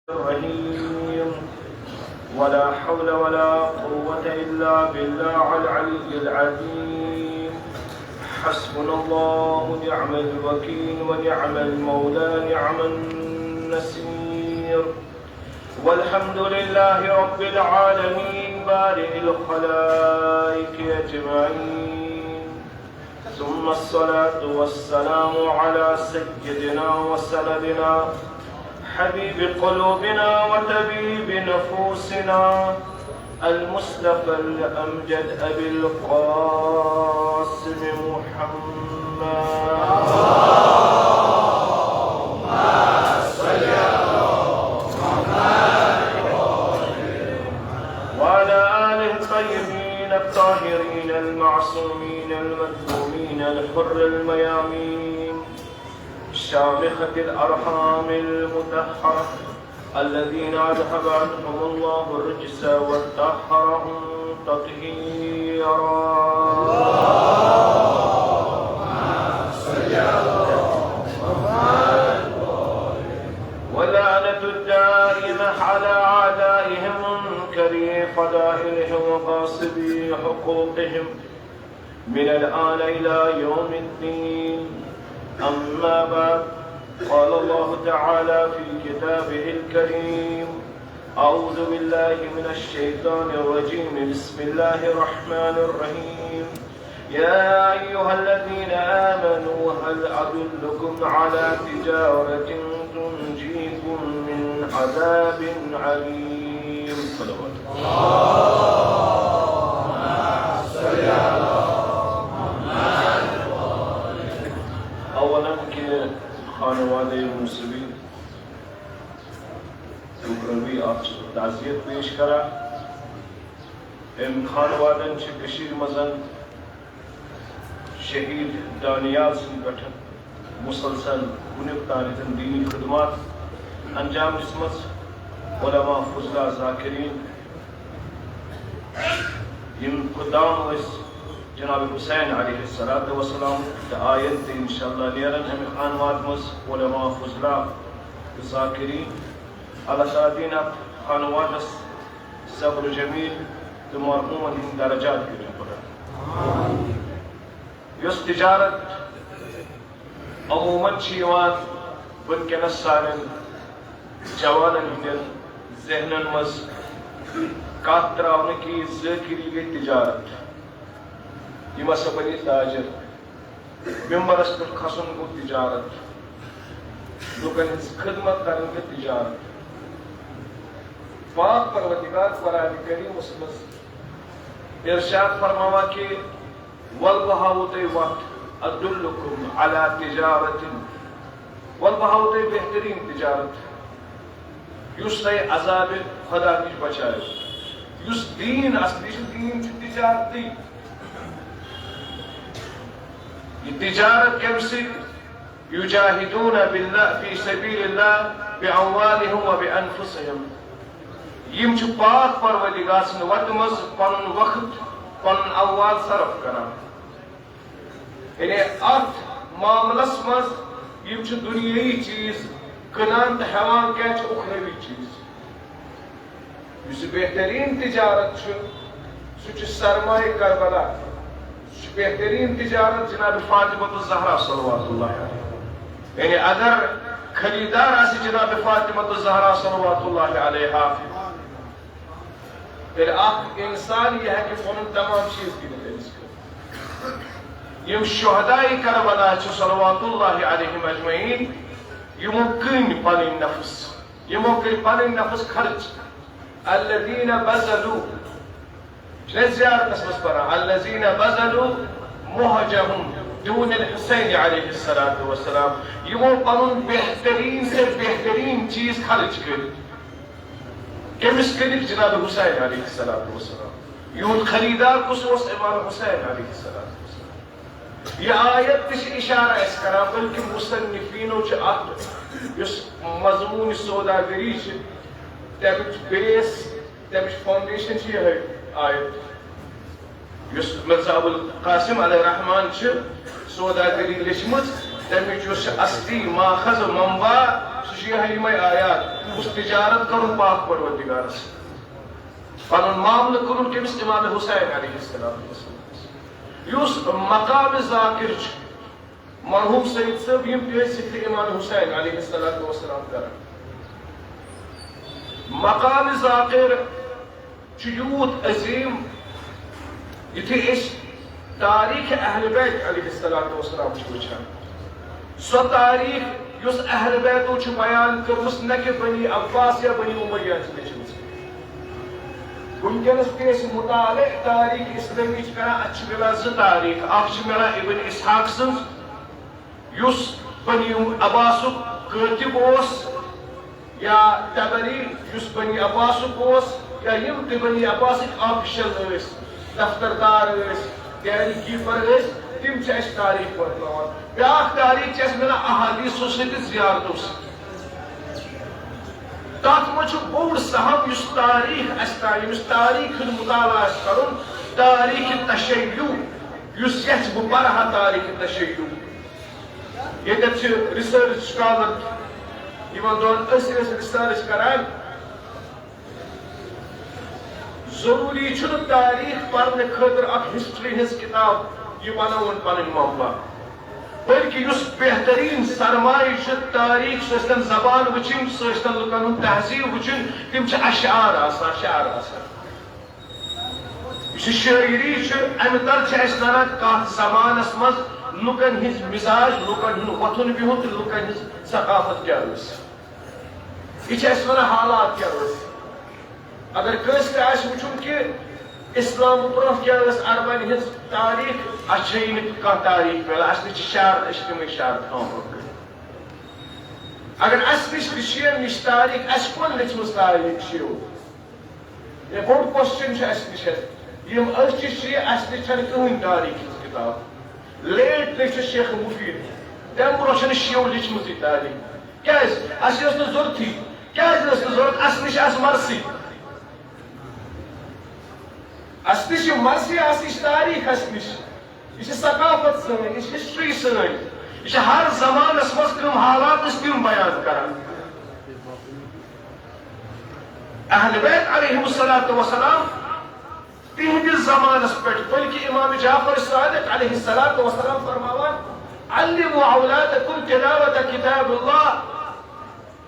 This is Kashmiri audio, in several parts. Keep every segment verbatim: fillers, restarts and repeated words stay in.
الرحيم. ولا حول ولا قوة إلا بالله العلي العظيم. حسبنا الله ونعم الوكيل ونعم المولى نعم النصير. والحمد لله رب العالمين بارئ الخلائق أجمعين. ثم الصلاة والسلام على سيدنا وسندنا حبيب قلوبنا وطبيب نفوسنا المصطفى الأمجد أبي القاسم محمد. وعلى آله الطيبين الطاهرين المعصومين المظلومين الحر الميامين، شامخة الأرحام المطهرة، الذين أذهب عنهم الله الرجس وطهرهم تطهيرا. واللعنة الدائمة على أعدائهم منكري فضائلهم وغاصبي حقوقهم من الآن إلى يوم الدين. أما بعد، قال الله تعالى في كتابه الكريم: أعوذ بالله من الشيطان الرجيم. بسم الله الرحمن الرحيم. يا أيها الذين آمنوا هل أدلكم على تجارة تنجيكم من عذاب أليم؟ صلوات. اولاً کہ خانوادہ منصبی گوٚبروی اکھ تعزیت پیش کران۔ أمۍ خانوادن چھِ کٔشیٖرِ منٛز شہید دانیال سٕنٛدِ پٮ۪ٹھ مسلسل وُنیُک تام ییٚتٮ۪ن دیٖنی خدمات انجام دِژمٕژ۔ علماء فضلاء ذاکرین، یِم خدام ٲسۍ جناب حسین علیہ الصلوۃ والسلام، تہٕ آیَن تہِ انشاءاللہ نیرن امہِ خانواد منٛز علماء فضلاء تہٕ ذاکرین۔ اللہ تعالیٰ دِیِن اتھ خانوادس صبر جمیل تہٕ مرحومن ہٕنٛدۍ درجات کٔرِن بلند۔ یۄس تجارت عموماً چھِ یِوان وٕنکیٚنَس سانٮ۪ن جوانَن ہٕنٛدٮ۪ن ذہنَن منٛز کَتھ ترٛاونہٕ کہِ ذٲکِری گٔے تجارت، یِم ہسا بَنے تاجر، ممبرَس پٮ۪ٹھ کھسُن گوٚو تجارت، لوٗکَن ہٕنٛز خدمت کَرٕنۍ گٔے تجارت۔ پاک پروردگار قرآن کریمَس منٛز ارشاد فرماوان کہِ وَلہٕ بہٕ ہاوو تۄہہِ وَتھ، أدلكم على تجارة، وَلہٕ بہٕ ہاوو تۄہہِ بہتریٖن تجارت، یُس تۄہہِ عذابِ خدا نِش بچایو۔ یُس دیٖن اصلی چھُ، دیٖن چھُ تجارتٕے۔ یہِ تجارت کَمہِ سۭتۍ؟ يجاهدون بالله في سبيل الله بأموالهم وبأنفسهم۔ یِم چھِ پاک پروردگار سٕنٛدِ وتہِ منٛز پنُن وقت، پنُن اموال صرف کران۔ یعنی اتھ معاملس منٛز یِم چھِ دُنیٲیی چیٖز کٕنان تہٕ ہٮ۪وان کیٛاہ چھِ اُخروی چیٖز۔ یُس یہِ بہتریٖن تجارت چھُ، سُہ چھُ سرمایہ کربلا۔ سُہ چھُ بہتریٖن تجارت جناب فاطمہ الزہرا صلوات اللہ علیہا۔ یعنی اگر خریدار آسہِ جناب فاطمہ الزہرا صلوات اللہ علیہا، تیٚلہِ اکھ انسان یہِ ہیٚکہِ پنُن تمام چیٖز کٕنِتھ أمِس خٲطرٕ۔ یِم شہداء کربلا چھِ صلوات اللہ علیہم اجمعین، یِمو کٕنۍ پنٕنۍ نفس۔ یِمو کٔرۍ پنٕنۍ نفس خرچ۔ الذين بذلوا، چھُنہ زیارتس منٛز پران، الذين بذلوا مهجهم دون الحسين عليه الصلاة والسلام، یِمو پنُن بہتریٖن سے بہتریٖن چیٖز خرچ کٔرۍ۔ کٔمِس کٔرِکھ؟ جناب حسین علیہ الصلاة والسلام۔ یِہُنٛد خریدار کُس اوس؟ امام حسین علیہ الصلاة والسلام۔ یہِ آیت تہِ چھِ اِشارٕ اَسہِ کران، بلکہِ مصنفیٖنو چھِ اَتھ یُس مضموٗن سوداگری چھِ، تَمِچ بیس، تَمِچ فاؤنڈیشن چھِ یِہوٚے آیت۔ یُس مرزا ابوالقاسم علیہ الرحمان چھِ سوداگری لیچھمٕژ، تَمِچ یُس چھِ اصلی ماخذ و منبع، سُہ چھُ یِہوٚے یِمَے آیات۔ اوس تجارت کرُن پاک پروردگارس، پنُن معاملہٕ کرُن کٔمِس؟ امام حسین علیہ السلام۔ یُس مقام ذاکر چھُ، مرحوم سید صٲب، یِم تہِ ٲسۍ ذکر امام حسین علیہ الصلوۃ والسلام کران۔ مقام ذاکر چھُ یوٗت عظیٖم، یُتھُے أسۍ تاریخ اہل بیت علیہ الصلوۃ والسلام چھِ وٕچھان، سۄ تاریخ یُس اہل بیتو چھِ بیان کٔرمٕژ، نہ کہ بنی عباس یا بنی امیہ ہٕنٛز لیچھمٕژ۔ وٕنکیٚنس تہِ أسۍ مطالعہ تاریخ اسلٲمی چھِ کران، اَتھ چھِ مِلان زٕ تاریخ، اکھ چھِ مِلان ابن اسحاق سٕنٛز، یُس بنی عباسُک کٲتِب اوس، یا طبری، یُس بنی عباسُک اوس، یا یِم تہِ بنی عباسٕکۍ آفیشل ٲسۍ، دفتردار ٲسۍ، ڈیری کیپر ٲسۍ، تِم چھِ اَسہِ تاریخ پرناوان۔ بیٛاکھ تاریخ چھِ اَسہِ مِلان احادیثو سۭتۍ تہٕ زیارتو سۭتۍ۔ تَتھ منٛز چھُ بوٚڑ سہم یُس تاریخ اَسہِ تام، یُس تاریخ ہُنٛد مطالعہ آسہِ کَرُن، تاریخ تشیع، یُس یَژھِ بہٕ پَرٕ ہا تاریخ تشیع۔ ییٚتٮ۪تھ چھِ ریسرچ سکالر یِمن دۄہن أسۍ ٲسۍ ریسرچ کران۔ ضروٗری چھُنہٕ تاریخ پرنہٕ خٲطرٕ اکھ ہسٹری ہٕنٛز کِتاب یہِ بناوُن پنٕنۍ منبع، بلکہِ یُس بہتریٖن سرمایہِ چھُ تاریخ، سُہ ٲسۍتن زبان وٕچھِنۍ، سُہ ٲسۍتن لُکن ہُنٛد تہذیٖب وٕچھُن، تِم چھِ اشعار آسان، شعر آسان۔ یُس یہِ شٲعری چھِ، اَمہِ تل چھِ اَسہِ نَنان کَتھ زمانَس منٛز لُکَن ہٕنٛز مِزاج، لُکَن ہُنٛد وۄتھُن بِہُن تہٕ لُکَن ہٕنٛز ثقافت کیٛاہ ٲس۔ یہِ چھِ اَسہِ وَنان حالات کیٛاہ ٲسۍ۔ اگر کٲنٛسہِ تہِ آسہِ وٕچھُن کہِ اِسلام برٛونٛہہ کیٛاہ ٲس عربَن ہٕنٛز تاریٖخ، اَسہِ چھےٚ یہِ نہٕ کانٛہہ تاریٖخ مِلان، اَسہِ نِش چھِ شعر، أسۍ چھِ تِمَے شعر تھاوان برٛونٛہہ کَنہِ۔ اگر اَسہِ نِش تہِ چھِ یہِ نِش تاریٖخ، اَسہِ کۄن لیٚچھمٕژ تاریٖخ چھِ یہِ؟ یہِ بوٚڑ کوسچن چھُ اَسہِ نِش۔ یِم أسۍ چھِ شیعہ، اَسہِ نِش چھَنہٕ کٕہٕنۍ تاریٖخ ہِنٛز کِتاب۔ لیٹ تہِ چھُ شیخ مفید۔ تَمہِ برونٛہہ چھَنہٕ شیعو لیٚچھمٕژٕے تاریٖخ۔ کیٛازِ؟ اَسہِ ٲس نہٕ ضوٚرتھٕے۔ کیٛازِ ٲس نہٕ ضوٚرتھ؟ اَسہِ نِش آسہٕ مرثی۔ اَسہِ نِش چھِ مرثی، اَسہِ نِش تاریٖخ، اَسہِ نِش۔ یہِ چھِ ثقافت سٲنۍ، یہِ چھِ ہسٹری سٲنۍ۔ یہِ چھِ ہر زمانس منٛز کٕم حالات ٲسۍ، تِم بیان کران۔ اہل بیت علیہم الصلوۃ والسلام تِہنٛدِس زمانس پٮ۪ٹھ، بلکہ امام جعفر صادق علیہ الصلوۃ والسلام فرماوان، "علموا اولادکم تلاوت کتاب اللہ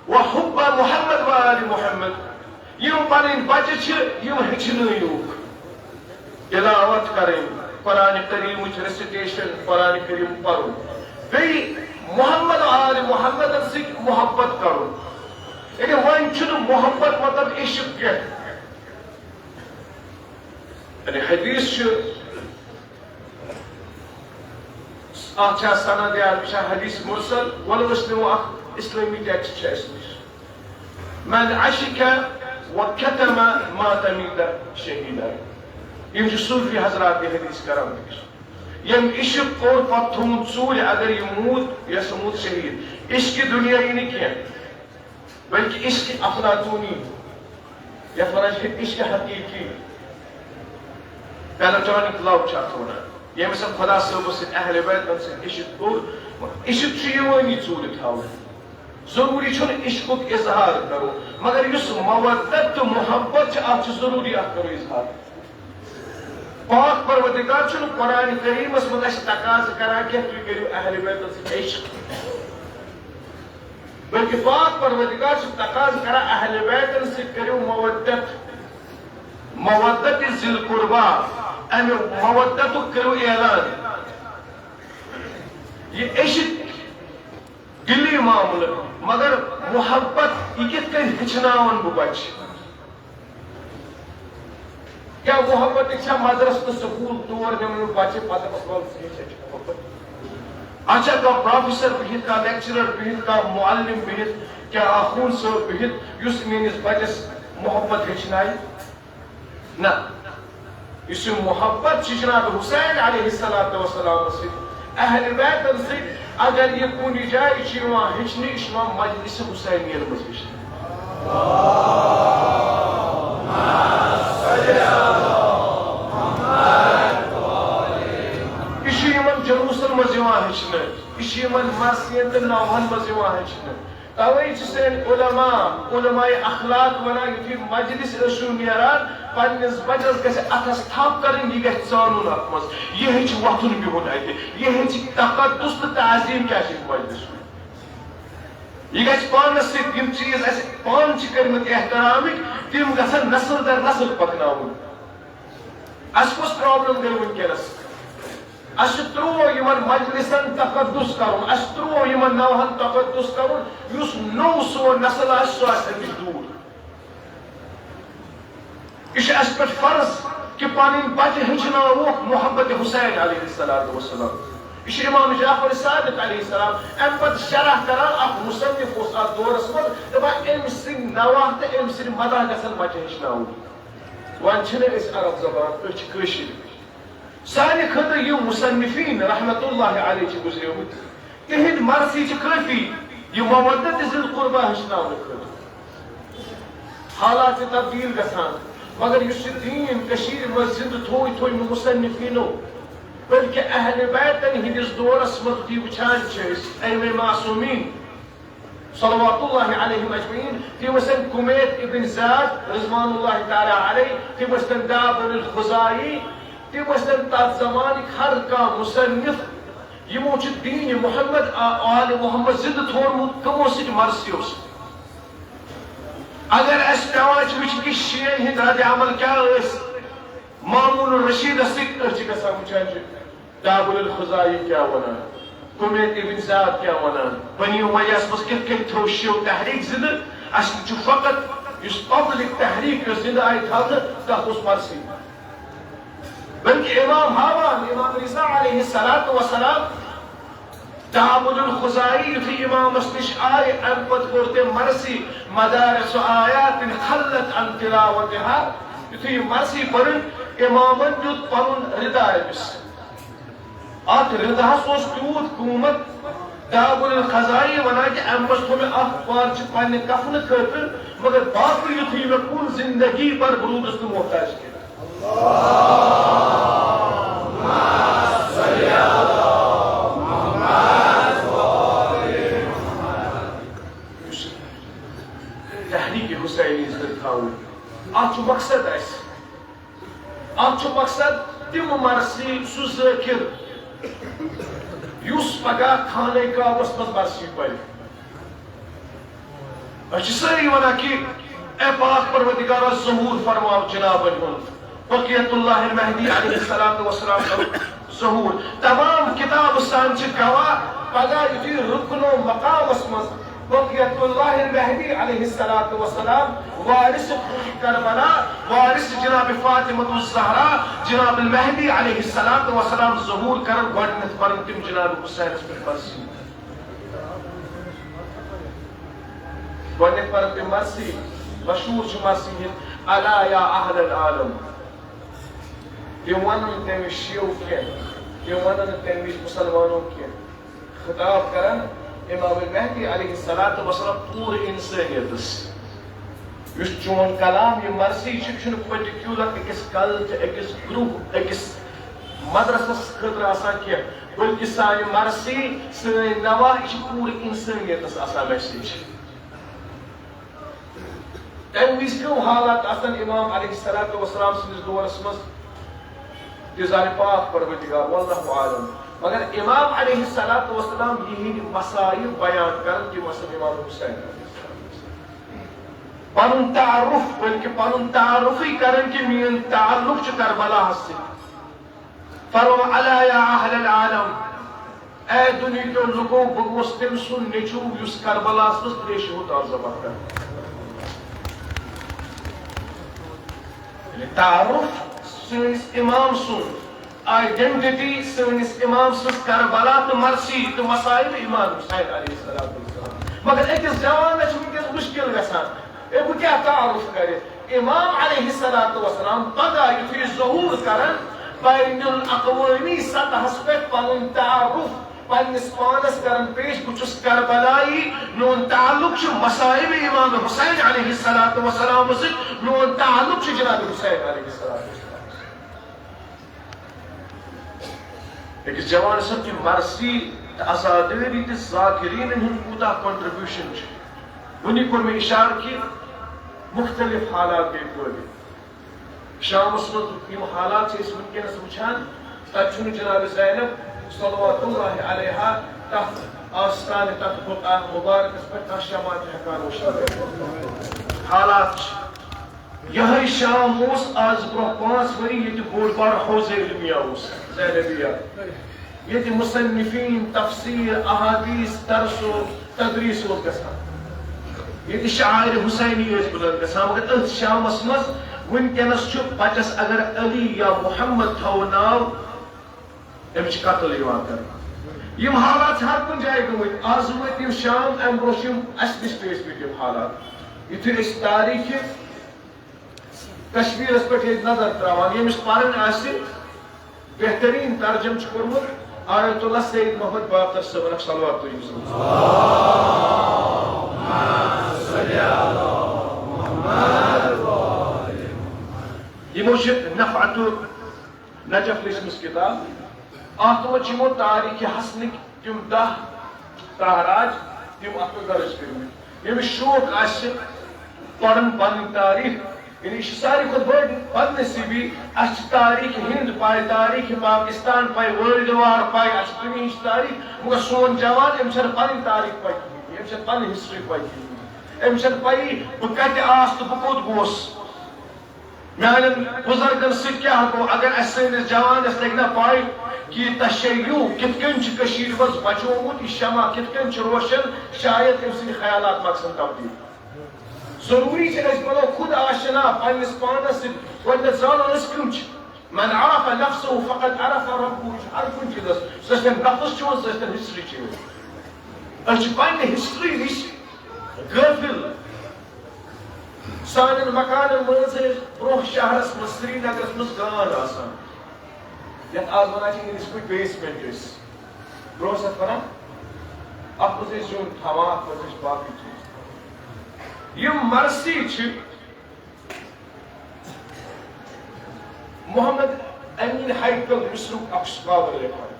وحب محمد و آل محمد"۔ یِم پنٕنۍ بچہِ چھِ، یِم ہیٚچھنٲیوکھ تلاوت کرٕنۍ، قرآن کریمٕچ ریسیٹیشن، قرآن کریم پرُن، بیٚیہِ محمد و آل محمدن سۭتۍ محبت کرُن۔ یعنی وۄنۍ چھُنہٕ محبت مطلب عشق کینٛہہ۔ یعنی حدیث چھُ، اتھ چھا سند یا یہِ چھا حدیث مرسل، ولو أسۍ نِمو اکھ اسلٲمی ٹیکسٹ چھُ اَسہِ نِش۔ من عشق و کتم مات میت شہیدا۔ یِم چھِ صوفی حضرات یہِ حدیث کران ذکر۔ ییٚمۍ عشق کوٚر پتہٕ تھوٚوُن ژوٗرِ، اگر یہِ موٗد، یہِ ہسا موٗد شہیٖد۔ عشق دُنیاہی نہٕ کینٛہہ۔ بلکہ عشق افلاطونی، یتھ ونان چھِ عشق حقیقی، پلیٹونک لو چھِ اتھ ونان۔ ییٚمہِ سۭتۍ خدا صٲبس سۭتۍ اہل بیتن سۭتۍ عشق کوٚر، عشق چھُ یِوٲنی ژوٗرِ تھاوُن۔ ضروٗری چھُنہٕ عشقُک اظہار کرو، مگر یُس مودت تہٕ محبت چھِ، اتھ چھُ ضروٗری اتھ کرو اظہار۔ پاک پروردگار چھُنہٕ قرآن کریمس منٛز اَسہِ تقاضہٕ کران کینٛہہ، تُہۍ کٔرِو اہل بیتن سۭتۍ عشق۔ بلکہ پاک پروردگار چھُ تقاضہٕ کران اہل بیتن سۭتۍ کٔرِو مودت، مودت ذی القربا، امہِ مودتُک کٔرِو اعلان۔ یہِ عشق دِلی معاملہٕ، مگر محبت یہِ کِتھ کٔنۍ ہیٚچھناوَن بہٕ بچہِ؟ کیٛاہ محبت چھا مدرسہٕ تہٕ سکوٗل تور نِمُن بچہِ، پتہٕ دَپَس، "وَل، ژٕ ہیٚچھ اَتہِ محبت"؟ اچھا، کانٛہہ پروفیسر بِہِتھ، کانٛہہ لیکچرر بِہِتھ، کانٛہہ معلم بِہِتھ، کیٛاہ آخوٗن صٲب بِہِتھ، یُس میٛٲنِس بچس محبت ہیٚچھنایہِ؟ نہ۔ یُس یہِ محبت چھِ جناب حسین علیہ الصلوۃ والسلام سۭتۍ، اہل بیتن سۭتۍ، اگر یہِ کُنہِ جایہِ چھِ یِوان ہیٚچھنہٕ، یہِ چھِ یِوان مجلس حسینین منٛز ہیٚچھنہٕ۔ یہِ چھُ یِمن جلوسن منٛز یِوان ہیٚچھنہٕ، یہِ چھُ یِمن مرثین تہٕ نوحن منٛز یِوان ہیٚچھنہٕ۔ توے چھِ سٲنۍ علماء، علماء اخلاق ونان، یُتھُے مجلس ٲسِو نیران، پننِس بچس گژھِ اتھس تھپھ کرٕنۍ، یہِ گژھِ ژانُن اتھ منٛز، یہِ ہیٚچھِ وۄتھُن بِہُن اتہِ، یہِ ہیٚچھِ تقدس تہٕ تعظیم کیٛاہ چھِ مجلس۔ یہِ گژھِ پانس سۭتۍ، یِم چیٖز اسہِ پانہٕ چھِ کٔرمٕتۍ احترامٕکۍ، تِم گژھن نسل در نسل پکناوٕنۍ۔ اسہِ کۄس problem گٔے وٕنکیٚنس؟ اسہِ ترٛوو یِمن مجلسن تقدس کرُن، اسہِ ترٛوو یِمن نوحن تقدس کرُن، یُس نوٚو سون نسل آسہِ، سُہ آسہِ اَمہِ نِش دوٗر۔ یہِ چھُ اسہِ پٮ۪ٹھ فرض کہِ پنٕنۍ بچہِ ہیٚچھناووکھ محبت حسین علیہ الصلوۃ والسلام۔ یہِ چھُ امام جعفر صادق علیہ السلام۔ امہِ پتہٕ شرح کران، اکھ مصنف اوس اتھ دورس منٛز دپان، أمۍ سٕنٛدۍ نوحہٕ تہٕ أمۍ سٕنٛدۍ مداح گژھن بچہِ ہیٚچھناوٕنۍ۔ وۄنۍ چھِنہٕ أسۍ عرب زبان، أسۍ چھِ کٲشِرۍ۔ سانہِ خٲطرٕ یِم مصنفین رحمت اللہ علیہ چھِ گُزریمٕتۍ، تِہنٛد مرثی چھِ کٲفی یہِ مودت تہٕ ذی القربیٰ ہیٚچھناونہٕ خٲطرٕ۔ حالات چھِ تبدیل گژھان، مگر یُس یہِ دین کٔشیٖرِ منٛز زِندٕ تھوو، یہِ تھوو یِمو مصنفینو، بلکہِ اہل بیتن ہٕنٛدِس دورس منٛز تہِ وٕچھان چھِ أسۍ، أئمہ معصومین صلوات اللہ علیہم اجمعین، تِم ٲسۍ کمیت ابن زیاد رضوان اللہ تعالیٰ علیہ، تِم ٲسۍ دابل الخزائی، تِم ٲسۍ تَتھ زمانٕکۍ ہر کانٛہہ مصنف، یِمو چھُ دین محمد، آ-، آل محمد زندٕ تھوٚومُت، کٕمو سۭتۍ مرثی اوس۔ اگر اَسہِ پٮ۪وان چھُ وٕچھُن کہِ شیعن ہٕنٛدۍ رد عمل کیٛاہ ٲسۍ، مامون الرشیدس سۭتۍ أسۍ چھِ گژھان وٕچھان چھِ دابل الخزائی کیٛاہ وَنان، کمیت ابن زیاد کیٛاہ وَنان، بنی امیہس منٛز کِتھ کٔنۍ تھٲو شیعو تحریک زندٕ۔ اَسہِ چھُ فقط یُس پبلک تحریک یۄس زندٕ آیہِ تھاونہٕ، تَتھ اوس مرثی۔ بلکہ امام ہاوان، امام رضا علیہ الصلوۃ والسلام، دابل الخزائی یُتھُے امامس نِش آیہِ، امہِ پتہٕ کوٚر تٔمۍ مرثی، مدارس آیات خلت عن تلاوتها، یُتھُے یہِ مرثی پٔرٕن، امامن دیُت پنُن رِدا أمِس۔ اتھ رِداہس اوس تیوٗت قۭمت، دابل الخزائی ونان کہِ امہِ منٛز تھوٚو مےٚ اکھ پارچہِ پننہِ کفنہٕ خٲطرٕ، مگر باقٕے یُتھُے مےٚ کُن زندگی بھر بہٕ روٗدُس نہٕ محتاج کینٛہہ۔ تحریک حسینی زندٕ تھاوٕنۍ، اتھ چھُ مقصد اسہِ۔ اتھ چھُ مقصد تِم مرثی، سُہ ذٲکر یُس پگاہ خانہ کعبس منٛز مرثی پرِ۔ أسۍ چھِ سٲری ونان کہِ اے پاک پروردگارا، ظہور فرماو جنابن ہُنٛد۔ بقیت اللہ المہدی علیہ الصلوۃ والسلام کرُن ظہور۔ تمام کتابہٕ سان چھِ گواہ، پگاہ یُتھُے رکن المقامس منٛز بقیت اللہ المہدی علیہ الصلوۃ والسلام، وارث کربلا، وارث جناب فاطمۃ الزہرا، جناب المہدی علیہ الصلوۃ والسلام ظہور کرن، گۄڈنیتھ پرن تِم جناب حسینس پٮ۪ٹھ مرثی۔ گۄڈنیتھ پرن تِم مرثی، مشہوٗر چھُ مرثی ہُنٛد، الا یا اہل العالم۔ تِم ونن نہٕ تمہِ وِزِ شیعو کینٛہہ، تِم ونن نہٕ تمہِ وِزِ مُسلمانو کینٛہہ۔ خطاب کران امام المہدی علیہ الصلوۃ والسلام پوٗرٕ انسٲنیتس۔ یُس چون کلام، یہِ مرثی چھِ، چھُنہٕ پٔرٹیکیولر أکِس کلٹ، أکِس گروپ، أکِس مدرسس خٲطرٕ آسان کینٛہہ، بلکہِ سانہِ مرثی، سٲنۍ نوحہٕ، یہِ چھِ پوٗرٕ انسٲنیتس آسان میسیج۔ تمہِ وِزِ کٕم حالات آسن امام علیہ الصلوۃ والسلام سٕنٛدِس دورس منٛز؟ تہِ زانہِ پاک پروردگار، واللہ عالم۔ مگر امام علیہ الصلوۃ والسلام یِہنٛدۍ مسائل بیان کرن، تِم آسن امام حسین علیہ السلام۔ پنُن تعارف، بلکہ پنُن تعارفٕے کرن کہِ میون تعلق چھُ کربلاہس سۭتۍ۔ فرماو، الا یا اہل العالم، اے دُنیہکیو لُکو، بہٕ گوس تٔمۍ سُنٛد نیٚچوٗ یُس کربلاہس منٛز ترٛیشہِ ہُنٛد عذاب کران۔ یعنی تعارف سٲنِس امام سُنٛد، آئیڈینٹٹی سٲنِس امام سٕنٛز کربلا تہٕ مرثی تہٕ مصائب امام حسین علیہ الصلوۃ والسلام۔ مگر أکِس جوانس چھُ وٕنکیٚس مُشکِل گژھان، ہے، بہٕ کیٛاہ تعارُف کَرٕ؟ امام علیہ الصلوۃ والسلام پگاہ یُتھُے ظہوٗر کَرَن، بین الاقوٲمی سطحَس پٮ۪ٹھ پَنُن تعارُف پنٛنِس پانَس کَرَن پیش، بہٕ چھُس کربلائی، میون تعلق چھُ مصائب امام حسین علیہ الصلوۃ والسلام سۭتۍ، میون تعلق چھُ جناب حسین علیہ الصلوۃ والسلام۔ أکِس جوانَس سۭتۍ چھِ مرثی تہٕ عزادٲری تہٕ ذاکرینَن ہُنٛد کوٗتاہ کنٹریبیوشن چھُ۔ وُنی کوٚر مےٚ اِشارٕ کہِ مُختٔلِف حالات گٔے پٲدٕ۔ شامَس منٛز یِم حالات چھِ أسۍ وٕنکیٚنَس وٕچھان، تَتہِ چھُنہٕ جناب زینب صلوات اللہ علیہا تَتھ آستانہِ، تَتھ بُقعہ مُبارکَس پٮ۪ٹھ کانٛہہ شمع تہِ ہٮ۪کان وٕچھِتھ۔ حالات چھِ۔ یِہوٚے شام اوس آز برونٛہہ پانٛژھ ؤری ییٚتہِ بوٚڑ بار حوض علمیہ اوس، زینبیہ، ییٚتہِ مصنفین، تفسیر، احادیث، درس و تدریس اوس گژھان۔ ییٚتہِ شعائر حسینی ٲسۍ بُلند گژھان، مگر أتھۍ شامس منٛز وٕنکیٚنس چھُ بچس اگر علی یا محمد تھاوو ناو، أمِس چھِ قتل یِوان کرنہٕ۔ یِم حالات چھِ ہر کُنہِ جایہِ گٔمٕتۍ۔ آز وٲتۍ یِم شام، اَمہِ برونٛہہ چھِ یِم اَسہِ نِش تہِ ٲسۍ مٕتۍ یِم حالات۔ یُتھُے أسۍ تاریخ کشمیرس پٮ۪ٹھ ییٚلہِ نظر تراوان، ییٚمِس پرٕنۍ آسہِ، بہترین ترجمہٕ چھُ کوٚرمُت آیت اللہ سید محمد باقر صٲبن۔ اکھ صلوات پٔرِو صٲب۔ یِمو چھِ نفعت نجف لیچھمٕژ کتاب۔ اتھ منٛز چھِ یِمو تاریخ حسنٕکۍ تِم دَہ تہراج تِم اتھ منٛز درج کٔرمٕتۍ۔ ییٚمِس شوق آسہِ پرُن پنٕنۍ تاریخ، یعنی یہِ چھِ ساروی کھۄتہٕ بٔڑ بدنصیٖبی۔ اَسہِ چھِ تاریخ ہند پاے، تاریخ پاکستان پاے، ورلڈ وار پاے، اَسہِ چھِ دُنیہٕچ تاریخ، مگر سون جوان، أمِس چھَنہٕ پنٕنۍ تاریخ پاے کِہیٖنۍ، أمِس چھَنہٕ پنٕنۍ ہسٹری پاے کِہیٖنۍ، أمِس چھَنہٕ پَیی بہٕ کَتہِ آس تہٕ بہٕ کوٚت گوس۔ میانٮ۪ن بُزرگن سۭتۍ کیٛاہ گوٚو؟ اگر اَسہِ سٲنِس جوانس لگہِ نہ پاے کہِ یہِ تشیع کِتھ کٔنۍ چھُ کٔشیٖرِ منٛز بچومُت، یہِ شمع کِتھ کٔنۍ چھُ روشن، شاید أمۍ سٕنٛدۍ خیالات مۄکسن تبدیٖل۔ ضروٗری چھِ أسۍ بنو خود آشنا پننِس پانس سۭتۍ۔ گۄڈٕنٮ۪تھ زانو أسۍ کٕم چھِ۔ من عرف نفسه فقد عرف ربه۔ یہِ چھُ ہر کُنہِ چیٖزس، سُہ ٲسۍتن نفس چھُ یِوان، سُہ ٲسۍتن ہسٹری چھِ یِوان۔ أسۍ چھِ پننہِ ہسٹری نِش غٲفِل۔ سانٮ۪ن مکانن منٛز ٲسۍ برونٛہہ شہرس منٛز، سرینگرس منٛز گانٛد آسان، یتھ آز ونان چھِ انگلش پٲٹھۍ بیسمنٹ ٲسۍ۔ برونٛہہ ٲسۍ اتھ ونان، اتھ منٛز ٲسۍ زیُن تھاوان، اتھ منٛز ٲسۍ باقٕے چیٖز۔ یِم مرثی چھِ محمد امین ہیکل مصرُک اکھ سکالر لیکھان۔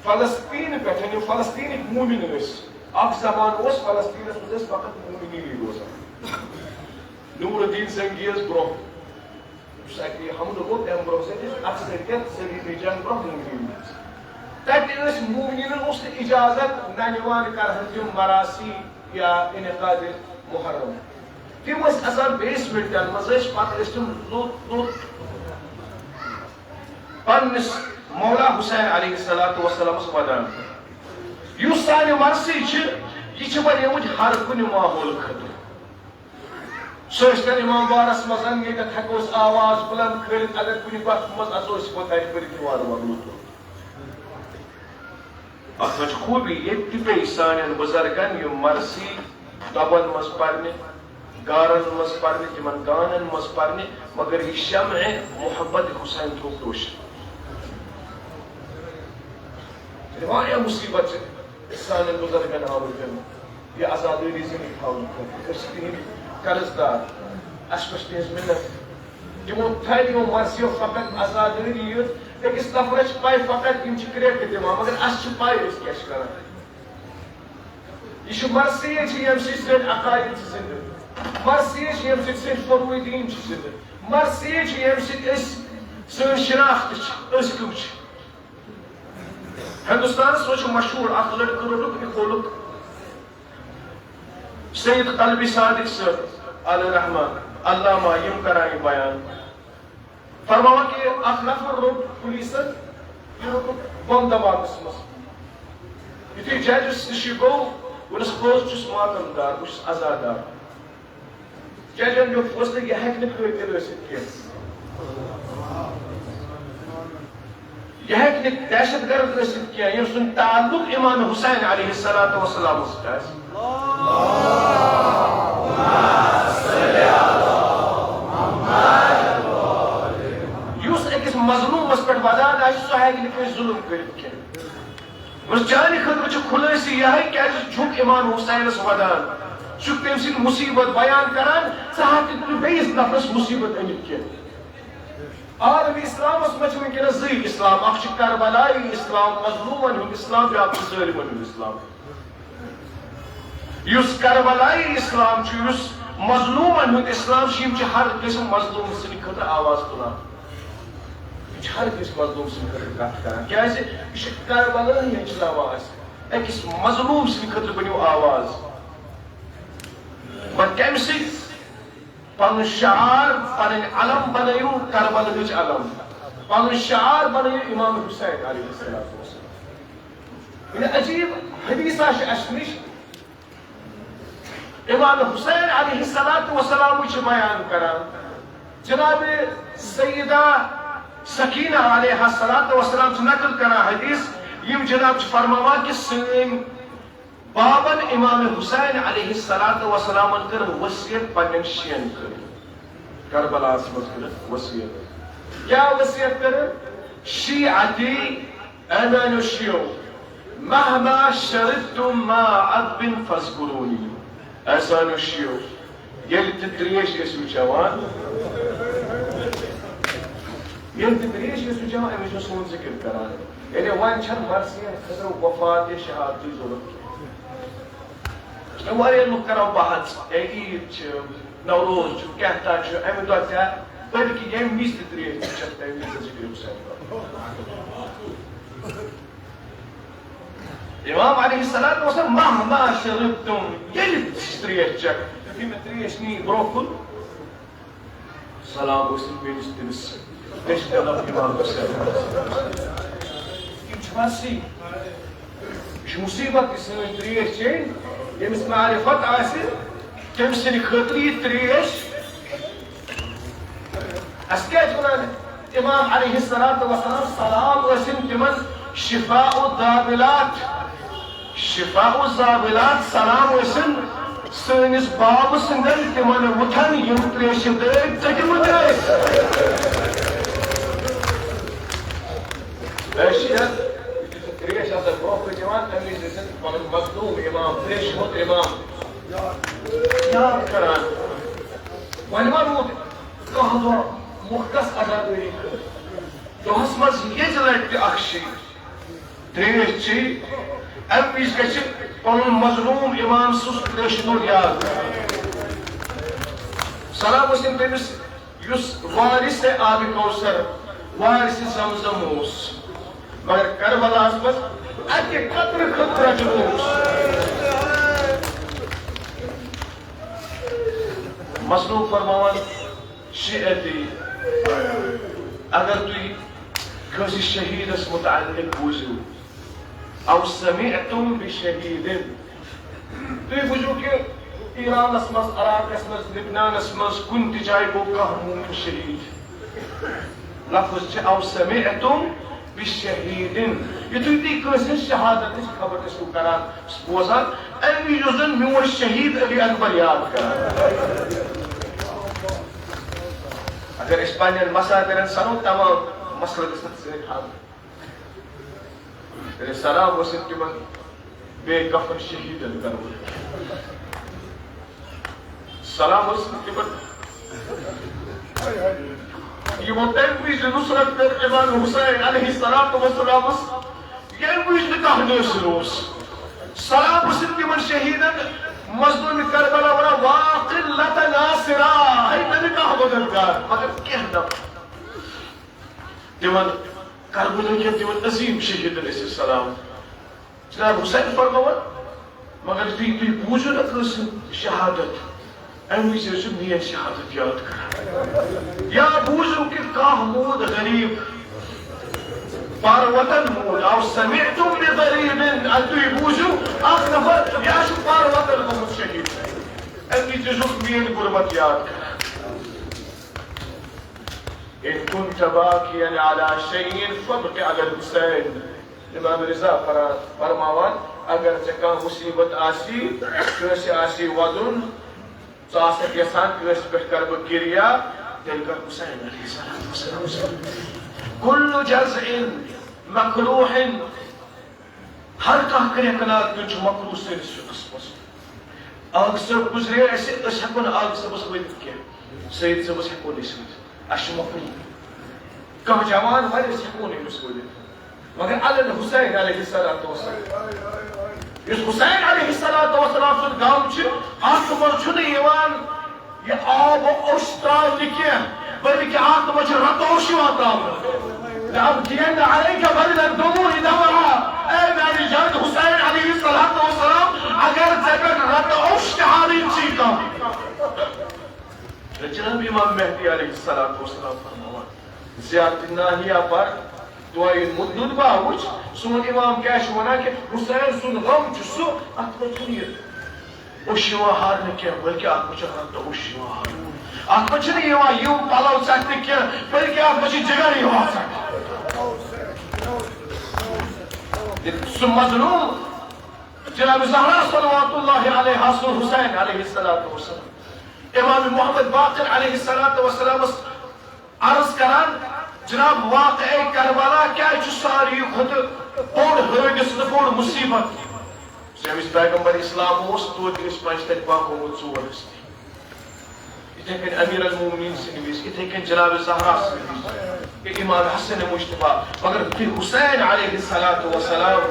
فلسطین پٮ۪ٹھ، یِم فلسطینٕکۍ مومن ٲسۍ، اکھ زمانہٕ اوس فلسطینس منٛز ٲسۍ فقط مومنی روزان۔ نور الدین زنگی یس برونٛہہ، یُس اَتہِ حملہٕ گوٚو، تَمہِ برونٛہہ ٲسۍ اکثریت صلیبی جنگ برونٛہہ مومنی۔ تَتہِ ٲسۍ مومنیٖنن اوس نہٕ اجازت نہ نِوان کرہن تِم مراسیٖم یا انعقاد محرم۔ تِم ٲسۍ اژان بیسمنٹن منٛز، ٲسۍ پتہٕ ٲسۍ تِم لوٚت لوٚت پننِس مولا حسین علیہ الصلوۃ والسلامس ودان۔ یُس سانہِ مرثی چھِ، یہِ چھِ بنیمٕتۍ ہر کُنہِ ماحول خٲطرٕ۔ سُہ ٲسۍ تن امام بارس منٛز، ییٚتٮ۪تھ ہٮ۪کو أسۍ آواز بلند کٔرِتھ، اگر کُنہِ گۄپھِ منٛز اژو، أسۍ ہٮ۪کو تتہِ پٔرِتھ یہِ وارٕ وارٕ لوٚت لوٚت۔ اتھ منٛز چھِ خوٗبی، ییٚتہِ تہِ پیٚیہِ سانٮ۪ن بُزرگن یِم مرثی دۄبن منٛز پرنہِ، غارن منٛز پرنہِ، تِمن گانن منٛز پرنہِ، مگر یہِ شمع محبت حسین تھوٚو روشن۔ واریاہ مصیبت چھِ سانٮ۪ن بُزرگن آمٕتۍ دِنہٕ۔ یہِ عزادٲری زِندٕ تھاونہٕ خٲطرٕ۔ أسۍ چھِ تِہِنٛدۍ قرض دار، اَسہِ پٮ۪ٹھ چھِ تِہِنٛز مِنت۔ تِمو تھایہِ یِمو مرثیو فقط عزادٲری یوت۔ أکِس نفرس چھِ پَے فقط یِم چھِ کرٛیکہٕ دِوان، مگر اَسہِ چھِ پَے أسۍ کیٛاہ چھِ کران۔ یہِ چھُ مرثیے چھِ، ییٚمہِ سۭتۍ سٲنۍ عقاید چھِ زِندٕ۔ مرثیے چھِ، ییٚمہِ سۭتۍ سٲنۍ فروع دین چھِ زِندٕ۔ مرثیے چھِ، ییٚمہِ سۭتۍ أسۍ، سٲنۍ شناخت چھِ، أسۍ کٕم چھِ۔ ہندوستانس منٛز چھُ مشہوٗر اکھ لڑکہٕ روٚٹُکھ اِکولُک سید قلبی صادق صٲب علیہ رحمہ، علامہ، یِم کران یہِ بیان۔ فرماوان کہِ اکھ نفر روٚٹ پولیسن، یہِ روٚٹُکھ بم دھماکس منٛز۔ یُتھُے ججس نِش یہِ گوٚو، ووٚنُس، بہٕ حظ چھُس ماتم دار، بہٕ چھُس عزادار۔ ججن دیُت فٲصلہٕ، یہِ ہیٚکہِ نہٕ قٲتِل ٲسِتھ کینٛہہ۔ یہِ ہیٚکہِ نہٕ دہشت گرد ٲسِتھ کینٛہہ، ییٚمۍ سُنٛد تعلق امام حسین علیہ الصلوۃ والسلام سۭتۍ آسہِ۔ یُس أکِس مظلومس پٮ۪ٹھ ودان آسہِ، سُہ ہیٚکہِ نہٕ کٲنٛسہِ ظلم کٔرِتھ کینٛہہ۔ بس چانہِ خٲطرٕ چھُ خُلٲصہٕ یِہوٚے، کیٛازِ ژٕ چھُکھ امام حسینس ودان، ژٕ چھُکھ تٔمۍ سٕنٛدۍ مصیبت بیان کران، ژٕ ہیٚککھ نہٕ بیٚیِس نفرس مصیبت أنِتھ کینٛہہ۔ عالم اسلامس منٛز چھِ وٕنکیٚنس زٕے اسلام، اکھ چھُ کربلایی اسلام، مظلومن ہُنٛد اسلام، بیٛاکھ چھُ ظٲلمن ہُنٛد اسلام۔ یُس کربلائی اسلام چھُ، یُس مظلومن ہُنٛد اسلام چھُ، یِم چھِ ہر کٲنٛسہِ مظلوم سٕنٛدِ خٲطرٕ آواز تُلان۔ یِم چھِ ہر کٲنٛسہِ مظلوم سٕنٛدِ خٲطرٕ کتھ کران۔ کیازِ؟ یہِ چھُ کربلٲہی ہٕنٛز آواز۔ أکِس مظلوم سٕنٛدِ خٲطرٕ بٔنِو آواز۔ وۄنۍ کمہِ سۭتۍ؟ پنُن شعار، پنٕنۍ علم بنٲیِو کربلہٕچ علم۔ پنُن شعار بنٲیِو امام حسین علیہ السلام۔ یعنی عجیب حدیثہ چھِ اَسہِ نِش۔ امام حسین علیہ الصلوۃ والسلام چھِ بیان کران۔ جناب سیدہ سکینہ علیہ الصلوۃ والسلام چھِ نقل کران حدیث، یِم جناب چھِ فرماوان کہ سٲنۍ بابن امام حسین علیہ الصلوۃ والسلامن کٔر وصیت پننٮ۪ن شین خٲطرٕ۔ کربلاہس منٛز کٔرٕکھ وصیت۔ کیٛاہ وصیت کٔرٕکھ؟ شیعتی، اے میانیو شیعو، مہما شربتم ما عذب فاذکرونی۔ اے سانیو شیعو، ییٚلہِ تہِ تریش ٲسِو چٮ۪وان، ییٚلہِ تہِ تریش ٲسِو چٮ۪وان، أمِس چھُ سون ذِکِر کران۔ یعنی وۄنۍ چھَنہٕ مرثیَن خٲطرٕ وفات یا شہادتٕچ ضروٗرت کینٛہہ۔ واریاہ لُکھ کران بحث، اے عیٖد چھِ، نوروز چھُ، کیٛاہ تام چھُ، اَمہِ دۄہ تہِ، بلکہِ ییٚمہِ وِزِ تہِ تریش تہِ چٮ۪تھ، تَمہِ وِزِ ذِکرِ حسین کرُن۔ امام علیہ الصلوۃ والسلام، مہما شربتم، ییٚلہِ تہِ تریش چٮ۪کھ، یُتھُے مےٚ تریش نی برونٛہہ کُن، سلام ٲسِن میٲنِس تٔمِس، بیٚیہِ چھِ طلب امام حسین۔ یِم چھِ وَسٕے۔ یہِ چھِ مُصیٖبت، یہِ سٲنۍ تریش چیٚنۍ۔ ییٚمِس معرفت آسہِ، تٔمۍ سٕنٛدِ خٲطرٕ یہِ تریش۔ اَسہِ کیٛازِ وَنان؟ امام علیہ الصلوۃ والسلام، سلام ٲسِن تِمن، شفاء الدابلات، شفاء الزابلات، سلام ٲسِن سٲنِس بابہٕ سٕنٛدٮ۪ن تِمن وُٹھن، یِم تریشہِ دٲدۍ ژٔٹِمٕتۍ ٲسۍ۔ أسۍ چھِ یَتھ تریش آسان برونٛہہ کُن یِوان، تَمہِ وِزِ ٲسۍ أسۍ پَنُن مخدوٗم امام، تریشہِ ہُنٛد امام یاد کران۔ وۄنۍ ما روٗد کانٛہہ دۄہ مُختص عزادٲری خٲطرٕ؟ دۄہس منٛز ییٚتہِ لٹہِ تہِ اکھ شیٖٹ تریش چیٚیہِ، امہِ وِزِ گژھِ پنُن مظلوم امام سٕنٛز تریشہِ نوٚر یاد۔ سلام ٲسِن تٔمِس یُس وارث آبِ کوثر، وارثِ زمزم اوس، مگر کربلاہس منٛز اکہِ قطرٕ خٲطرٕ درٛۄجہِ اوس۔ مظلوم فرماوان، شیعتی، اگر تُہۍ کٲنٛسہِ شہیدس متعلق بوٗزِو، او سمعتم بشہید، تُہۍ بوٗزِو کہِ ایرانس منٛز، عراقس منٛز، لبنانس منٛز کُنہِ تہِ جایہِ گوٚو کانٛہہ مومن شہید۔ لفظ چھِ او سمعتم بشہید۔ یُتھُے تُہۍ کٲنٛسہِ ہٕنٛز شہادتٕچ خبر ٲسِو کران، بوزان، اَمہِ وِزِ اوس زن میون شہید علی اکبر یاد کران۔ اگر أسۍ پننٮ۪ن مصادرن سنو، تمام مسلہٕ گژھن سٲنۍ حل۔ ییٚلہِ سلام ٲسِن تِمن بے کفن شہیدن کرو۔ سلام ٲسِن تِمن یِمو تَمہِ وِزِ نصرت کٔر امام حسین علیہ الصلوۃ والسلامس، ییٚمہِ وِزِ نہٕ کانٛہہ نٲصر اوس۔ سلام ٲسِن تِمن شہیدن، مظلوم کربلا ونان، وا قلت ناصرا، ہے نہٕ کانٛہہ مددگار، مگر کینٛہہ نفر۔ تِمن کربلہٕ کٮ۪ن تِمن عظیٖم شہیٖدن ٲسِو سلام۔ جناب حسین فرماوان، مگر یُتھُے تُہۍ بوٗزِو نا کٲنٛسہِ ہُنٛد شہادت، اَمہِ وِزِ ٲسِو میٲنۍ شہادت یاد کران۔ یا بوٗزِو کہِ کانٛہہ موٗد غریٖب، پرٕ وطن موٗد، او سمعتم بغریب، اَدٕ تُہۍ بوٗزِو اکھ نفر، یہِ حظ چھُ پرٕ وطن گوٚمُت شہیٖد۔ اَمہِ وِزِ ٲسِو میٲنۍ غربت یاد کران۔ ان كنت باكيا على شيء فابك على الحسين۔ امام رضا فرا-، فرماوان، اگر ژےٚ کانٛہہ مصیبت آسی، کٲنٛسہِ آسی وَدُن، ژٕ آسکھ یژھان کٲنٛسہِ پٮ۪ٹھ کرٕ بہٕ گِریہ، تیٚلہِ کر حسین علیہ السلام۔ كل جزع مكروه۔ ہر کانٛہہ کرٛٮ۪کہٕ ناد دیُن چھُ مکروہ سٲنِس فقہس منٛز۔ آغہٕ صٲب گُزرے اَسہِ، أسۍ ہٮ۪کو نہٕ آغہٕ صٲبس ؤنِتھ کینٛہہ، سید صٲبس ہٮ۪کو نہٕ أسۍ ؤنِتھ، اَسہِ چھُ مکروہ۔ کانٛہہ جوان وَنہِ، أسۍ ہٮ۪کو نہٕ أمِس ؤنِتھ، مگر علی الحسین علیہ الصلوۃ والسلام۔ یُس حسین علیہ الصلوۃ والسلام سُنٛد غم چھُ، اَتھ منٛز چھُنہٕ یِوان یہِ آب اوٚش ترٛاونہٕ کینٛہہ، بلکہِ اَتھ منٛز چھُ رتہٕ اوٚش یِوان ترٛاونہٕ۔ لأبدين عليك بدل الدموع دمعا۔ اے میانہِ جد حسین علیہ الصلوۃ والسلام، اگر ژےٚ پٮ۪ٹھ رتہٕ اوٚش تہِ ہارٕنۍ چھی کانٛہہ۔ تہٕ جناب امام مہدی علیہ الصلوۃ والسلام فرماوان، زیارت ناحیہ پر دعائے مدود با وٕچھ، سون امام کیٛاہ چھُ وَنان کہِ حسین سُنٛد غم چھُ سُہ، اَتھ منٛز چھُنہٕ یہِ اوٚش یِوان ہارنہٕ کینٛہہ، بلکہِ اَتھ منٛز چھُ رتہٕ اوٚش یِوان ہارنہٕ۔ اَتھ منٛز چھِنہٕ یِوان یِم پَلو ژَٹنہٕ کینٛہہ، بلکہِ اَتھ منٛز چھِ جِگر یِوان ژَٹنہٕ۔ سُہ مظلوم جناب زہرا صلوات اللہ علیہا سُنٛد حسین علیہ الصلوۃ والسلام، امام محمد باقر علیہ الصلوۃ والسلامس عرض کران، جناب، واقعہ کربلا کیٛازِ چھُ ساروی کھۄتہٕ بوٚڑ حٲدثہٕ تہٕ بوٚڑ مصیبت؟ ییٚمِس پیغمبر اسلام اوس، توتہِ ٲسۍ پنجہِ تَتہِ پاکومُت ژور ٲسۍ تِم۔ یِتھے کٔنۍ امیر المومنین سٕنٛدِ وِزِ، یِتھے کٔنۍ جناب زہرا سٕنٛدِ وِزِ، یہِ امام حسن مجتبیٰ، مگر یُتھُے حسین علیہ الصلوۃ والسلام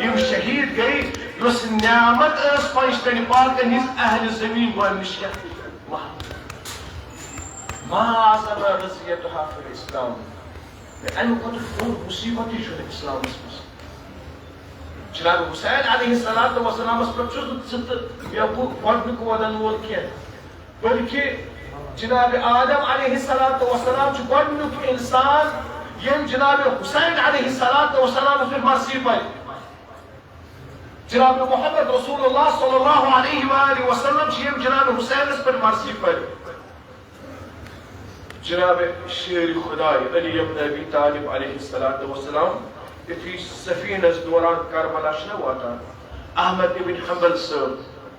یِم شہید گٔے، یۄس نعمت ٲس پنجہِ تَتہِ پاکن ہٕنٛز، اہل زمین گوٚو امہِ نِش کیٛاہ؟ محروم۔ ما اعظم رضیتها فی الاسلام۔ اَمہِ کھۄتہٕ بوٚڑ مصیبت تہِ چھُنہٕ اسلامس منٛز۔ جناب حسین علیہ الصلوۃ والسلامس پٮ۪ٹھ چھُس نہٕ ژٕ تہٕ یا بہٕ گۄڈٕنیُک وَدن وول کینٛہہ، بلکہِ جناب آدم علیہ الصلوۃ والسلام چھُ گۄڈٕنیُک انسان، ییٚمۍ جناب حسین علیہ الصلوۃ والسلامس پٮ۪ٹھ مرثی پَرِ۔ جناب محمد رسول اللہ صلی اللہ علیہ وآلہ وسلم چھِ یِم جناب حسینس پٮ۪ٹھ مرثی پَرِ۔ جناب شیر خدائے علی ابن ابی طالب علیہ الصلوۃ والسلام یُتھُے سفینس دوران کربلا چھُنہ واتان، احمد ابن حنبل صٲب،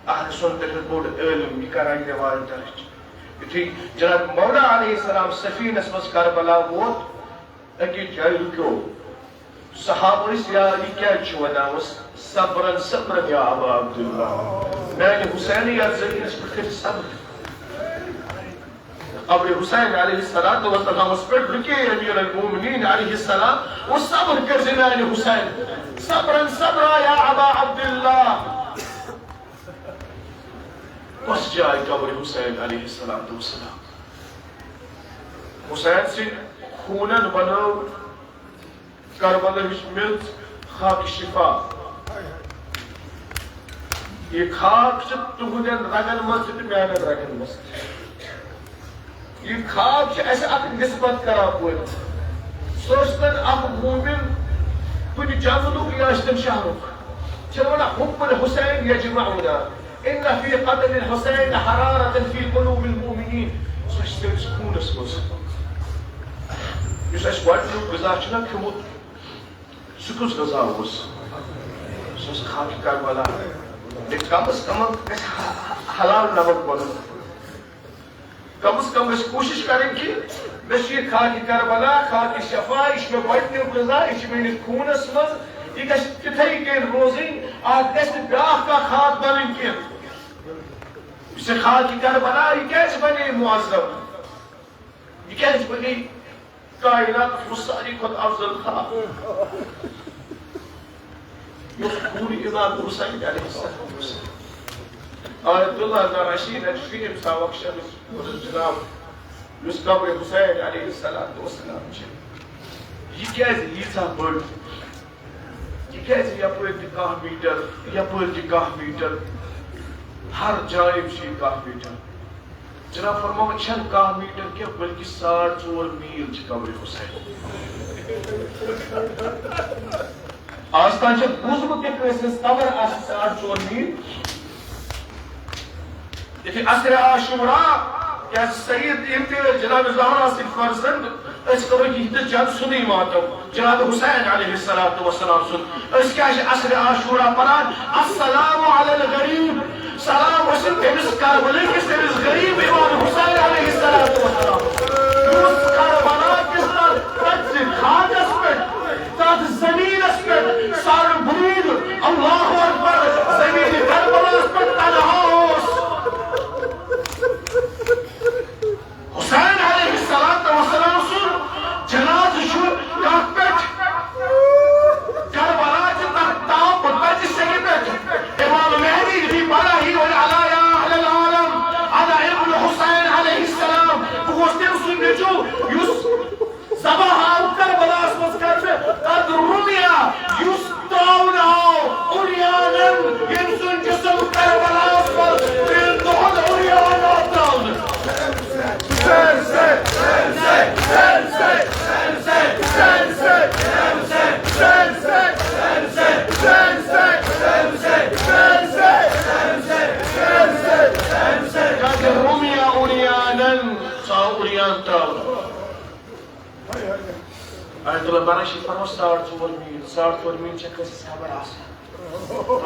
اہل سنت ہُنٛد بوٚڑ عٲلم، یہِ کران یہِ روایت درج۔ یُتھُے جناب مولا علیہ السلام سفینس منٛز کربلا ووت، أکِس جایہِ رُکیو۔ صحابہٕ ٲسۍ، یا علی کیٛازِ چھُ ونان؟ اوس، صبرن صبرن یا ابا عبداللہ، میانہِ حسینہِ یتھ زٔمیٖنس پٮ۪ٹھ کٔرۍ صبر۔ قبر حسین علیہ الصلوۃ والسلامس پٮ۪ٹھ رُکے امیر المومنین علیہ السلام، اوس، صبر کٔرۍ زِ میانہِ حسین، صبرن صبرا یا ابا عبداللہ۔ کۄس جاے قبر حسین علیہ الصلوۃ والسلام؟ حسین سٕنٛدِ خوٗنن بنٲو کربلہٕچ میٚژ خاک شفا۔ یہِ خاک چھِ تُہنٛدٮ۪ن رگن منٛز تہِ تہٕ میانٮ۪ن رگن منٛز تہِ۔ یہِ خاک چھِ اَسہِ اکھ نسبت کران پٲدٕ۔ سُہ ٲسۍتن اکھ مومن کُنہِ جنگلُک یا ٲسۍتن شہرُک۔ چھِ وَنان، حب الحسین یجمعنا۔ ان فی قتل الحسین حرارة فی قلوب المؤمنین۔ سُہ چھُ سٲنِس خوٗنس منٛز۔ یُس اَسہِ گۄڈٕنیُک غذا چھُنہ کھیوٚمُت، سُہ کُس غذا اوس؟ سُہ اوس خاکِ کربلا۔ بیٚیہِ کم از کم گژھِ حلال نمک بنُن۔ کم از کم گژھِ کوٗشِش کرٕنۍ کہِ مےٚ چھُ یہِ خاکِ کربلا، خاکِ شفا، یہِ چھُ مےٚ گۄڈٕنیُک غذا، یہِ چھُ میٲنِس خوٗنس منٛز، یہِ گژھِ تِتھَے کٔنۍ روزٕنۍ، اَتھ گژھِ نہٕ بیٛاکھ کانٛہہ خاک بنٕنۍ کینٛہہ۔ یُس یہِ خاکِ کربلا، یہِ کیٛازِ بنے معظم؟ یہِ کیٛازِ بنے کائناتس منٛز ساروی کھۄتہٕ افضل خاک؟ یہِ اوس خوٗنِ امام حسین علیہ السلام۔ آیت اللہ دار رشید اَتہِ چھُ ییٚمہِ ساتہٕ وقشَن جناب، یُس قبر حسین علیہ الصلوۃ والسلام چھِ، یہِ کیٛازِ ییٖژاہ بٔڑ؟ تِکیٛازِ یپٲرۍ تہِ کاہ میٖٹر، یپٲرۍ تہِ کاہ میٖٹر، ہر جایہِ چھُ یہِ کاہ میٖٹر۔ جناب فرماوان چھَنہٕ کاہ میٖٹر کینٛہہ، بلکہِ ساڑ ژور میٖل چھِ قبرِ حسین۔ آز تام چھےٚ بوٗزمُت تہِ کٲنٛسہِ ہٕنٛز قبر آسہِ ساڑ ژور میٖل؟ یُتھُے عصرِ عاشورا، کیٛازِ سید یِم تہِ ٲسۍ جناب زہرا سٕنٛدۍ فرزند، أسۍ کرو یِہنٛدِ جد سُنٛدٕے ماتم، جناب حسین علیہ الصلوۃ والسلام سُنٛد۔ أسۍ کیٛازِ چھِ عصرِ عاشورا پران؟ السلام علی الغریب، سلام ٲسِن تٔمِس کربلہٕ کِس، تٔمِس غریب امام حسین علیہ الصلوۃ والسلام، یُس کربلا کِس تَتھ تٔتھۍ خاکس پٮ۪ٹھ، تَتھ زٔمیٖنس پٮ۪ٹھ سر بوٗد، اللہ اکبر، زمین کربلاہس پٮ۪ٹھ تنہا اوس۔ حسین علیہ الصلوۃ والسلام سُنٛد جنازٕ چھُ کتھ پٮ۪ٹھ؟ کربلا چہِ تتھ تاپہٕ تتہِ سیٚکہِ پٮ۪ٹھ۔ آو عریان ترٛاونہٕ۔ آیت اللہ بارہ چھِ فرماوان، ساڑ ژور میٖل، ساڑ ژور میٖل چھےٚ کٲنٛسہِ ہٕنٛز خبر آسان۔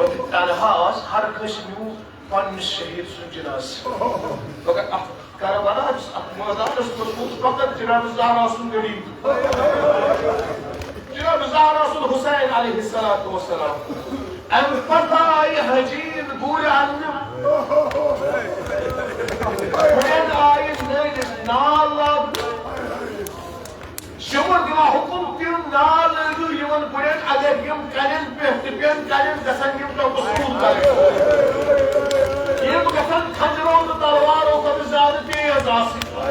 رۄپیہِ تنہا آسہٕ ہر کٲنٛسہِ نیوٗ پننِس شہیٖد سُنٛد جنازٕ۔ مگر اتھ کربلا، اتھ مٲدانس منٛز اوس فقط جناب زہرا سُنٛد غریٖب۔ جناب زہرا سُنٛد حسین علیہ الصلوۃ والسلام۔ امہِ پتہٕ آیہِ حجیٖز گُرۍ اننہٕ۔ گُرٮ۪ن آیہِ نٔرۍ نال لاگنہٕ۔ شُمن دِوان حُکُم، تِم نال لٲگِو یِمن گُرٮ۪ن، اگر یِم کنٮ۪ن پٮ۪ٹھ تہِ پٮ۪ن، کنٮ۪ن گژھن یِم ٹۄپہٕ سوٗر کرٕنۍ۔ یِم گژھن کھنجرو تہٕ تلوارو کھۄتہٕ زیادٕ تیز آسٕنۍ۔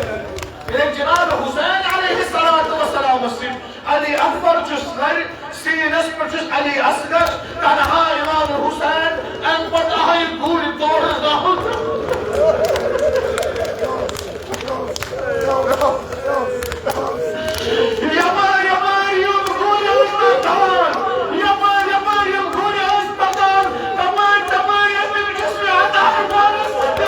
ییٚلہِ جناب حسین علیہ الصلوۃ والسلامس سۭتۍ علی اکبر چھُس نرِ، سیٖنس پٮ۪ٹھ چھُس علی اصغر، تنہا امام حسین، امہِ پتہٕ آیہِ گُرۍ تورٕ داہُن۔ یپٲرۍ، یپٲرۍ یِم گُرۍ ٲسۍ پکان، یپٲرۍ، یپٲرۍ یِم گُرۍ ٲسۍ پکان، تپٲرۍ، تپٲرۍ ییٚتٮ۪ن چھُس مےٚ عطا عبادس سۭتۍ۔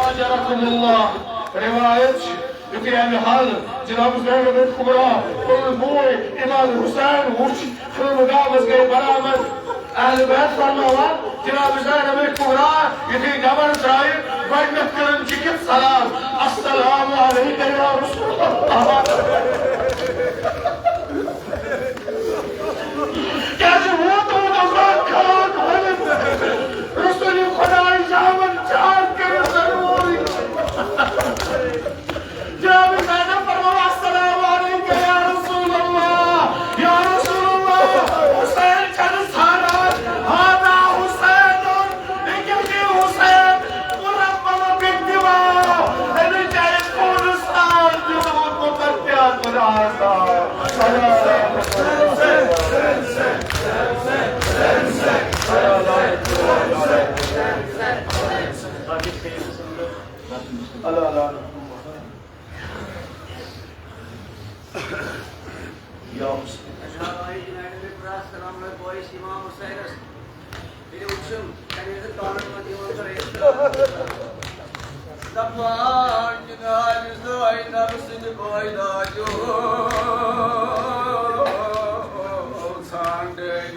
آجرکم اللہ۔ روایت چھِ، یُتھُے اَمہِ حالہٕ جناب زینب کبریٰ پنُن بوے امام حسین وُچھ، خانقاہ منٛز گٔے برآمد۔ اہل بیت فرماوان، جناب زینب کبریٰ یُتھُے نٮ۪بر درٛایہِ، گۄڈٕنٮ۪تھ کٔرٕن چِکِتھ سلام، السلام علیک یا رسول اللہ۔ کیٛازِ ووت ووت اوس اکھ خاک ؤلِتھ۔ رسول خدایہِ چھِ یِمن چار کٔرِتھ ضروٗری۔ جناب زینب فرماوان، السلام علیک یا رسول اللہ، یا رسول اللہ، حسین چھَنہٕ ژھانڈان، هذا حسین، یہِ کیٛاہ چھُ حسین؟ مرمم بالدماء، أمِس چھِ اَسہِ خوٗنہٕ سان دیُتمُت مُقدس۔ اللہ، اللہ۔ یا حسین۔ سلام علیکم، امام حسینس۔ ییٚلہِ وٕچھُم، کَنہِ ٲسٕکھ تانَن منٛز یِوان تہٕ رٔٹِتھ۔ دَپان، جِنابِ زینب سٕنٛدِ بٲے داجو ژھانٛڈٕنۍ۔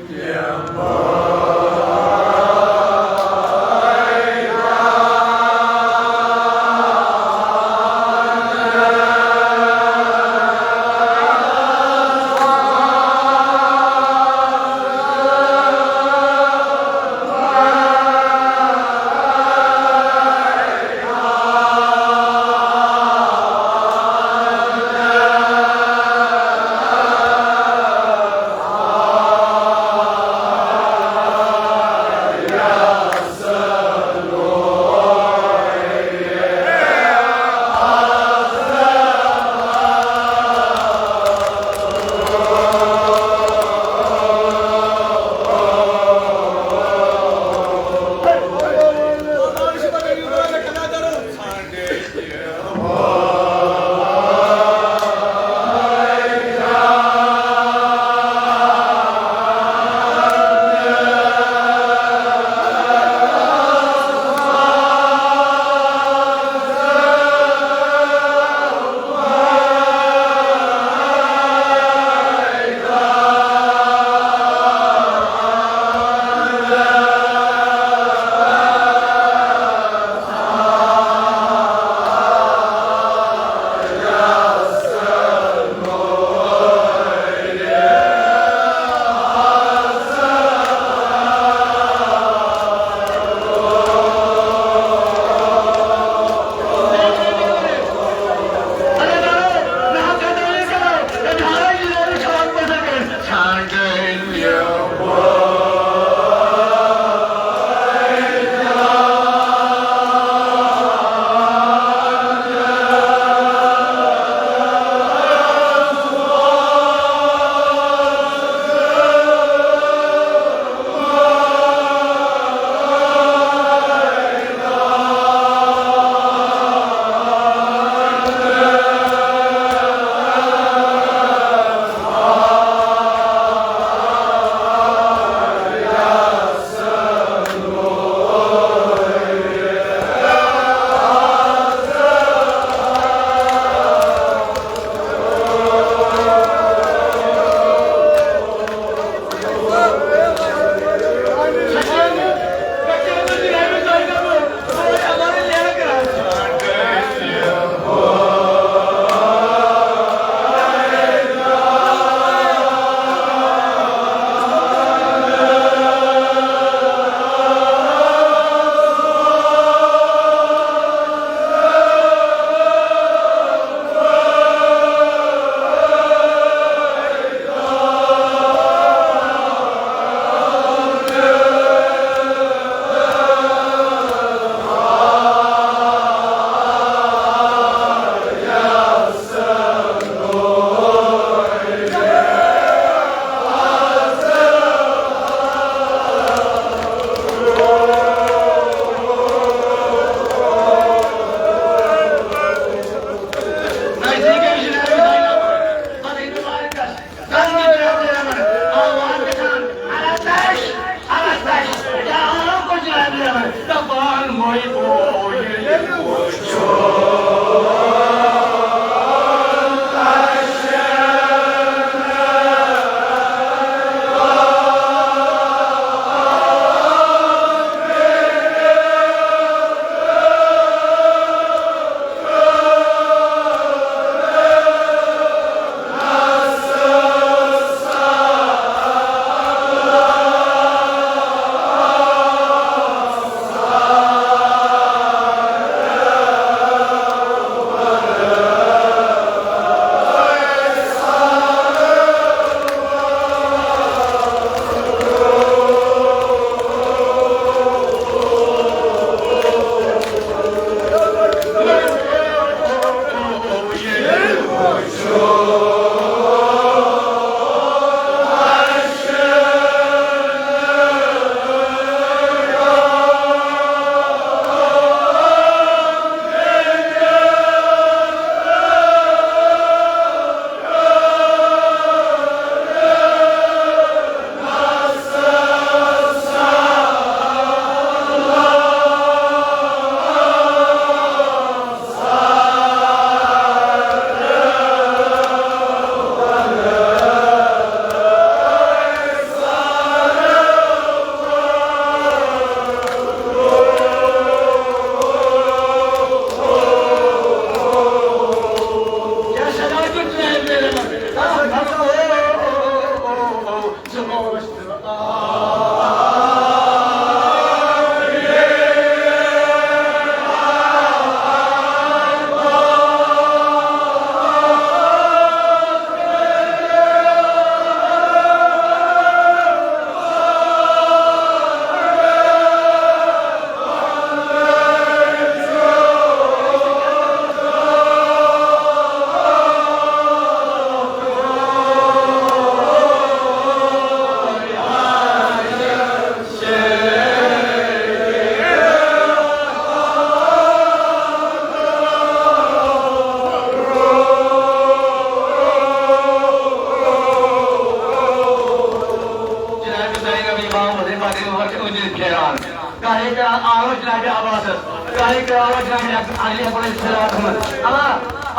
جناب زین ابی امام حسین فاطمی وقت انجیل پھیران۔ گاہے کران آلو جناب عباسس، گاہے کران آلو جناب علی علیہ السلام۔ اللہ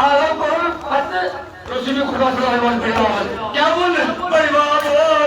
آلو کوٚرُن پتہٕ رسول خدا صلی اللہ علیہ وسلم پھیران۔ کیٛاہ ووٚن؟ بڑی بات۔